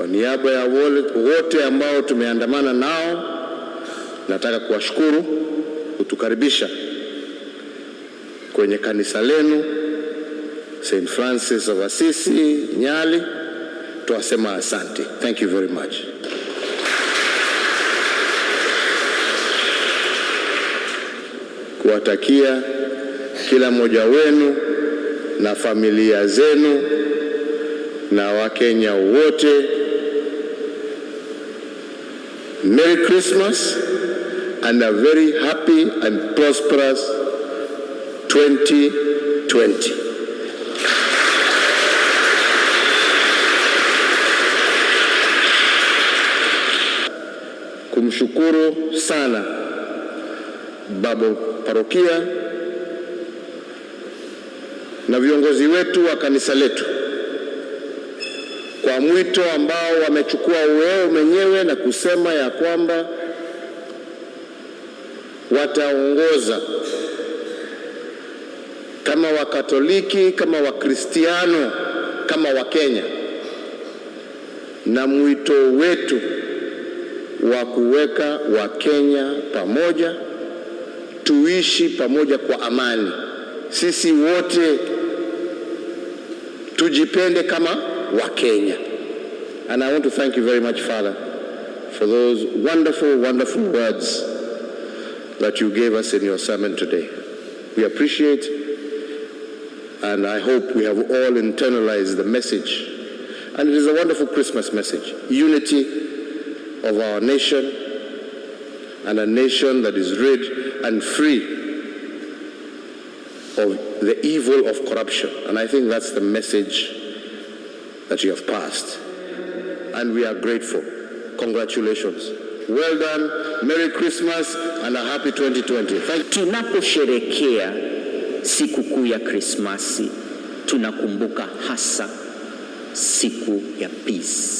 Kwa niaba ya wote ambao tumeandamana nao, nataka kuwashukuru kutukaribisha kwenye kanisa lenu St. Francis of Assisi Nyali. Twasema asante. Thank you very much. Kuwatakia kila mmoja wenu na familia zenu na Wakenya wote Merry Christmas and a very happy and prosperous 2020. Kumshukuru sana baba parokia na viongozi wetu wa kanisa letu kwa mwito ambao wamechukua wao wenyewe na kusema ya kwamba wataongoza kama Wakatoliki, kama Wakristiano, kama Wakenya, na mwito wetu wa kuweka Wakenya pamoja, tuishi pamoja kwa amani. Sisi wote tujipende kama Wakenya. And I want to thank you very much, Father, for those wonderful, wonderful words that you gave us in your sermon today. We appreciate, and I hope we have all internalized the message. And it is a wonderful Christmas message: unity of our nation, and a nation that is rid and free of the evil of corruption. And I think that's the message that you have passed. And we are grateful. Congratulations. Well done. Merry Christmas and a happy 2020. Thank Tunaposherekea sikukuu ya Krismasi, tunakumbuka hasa siku ya peace.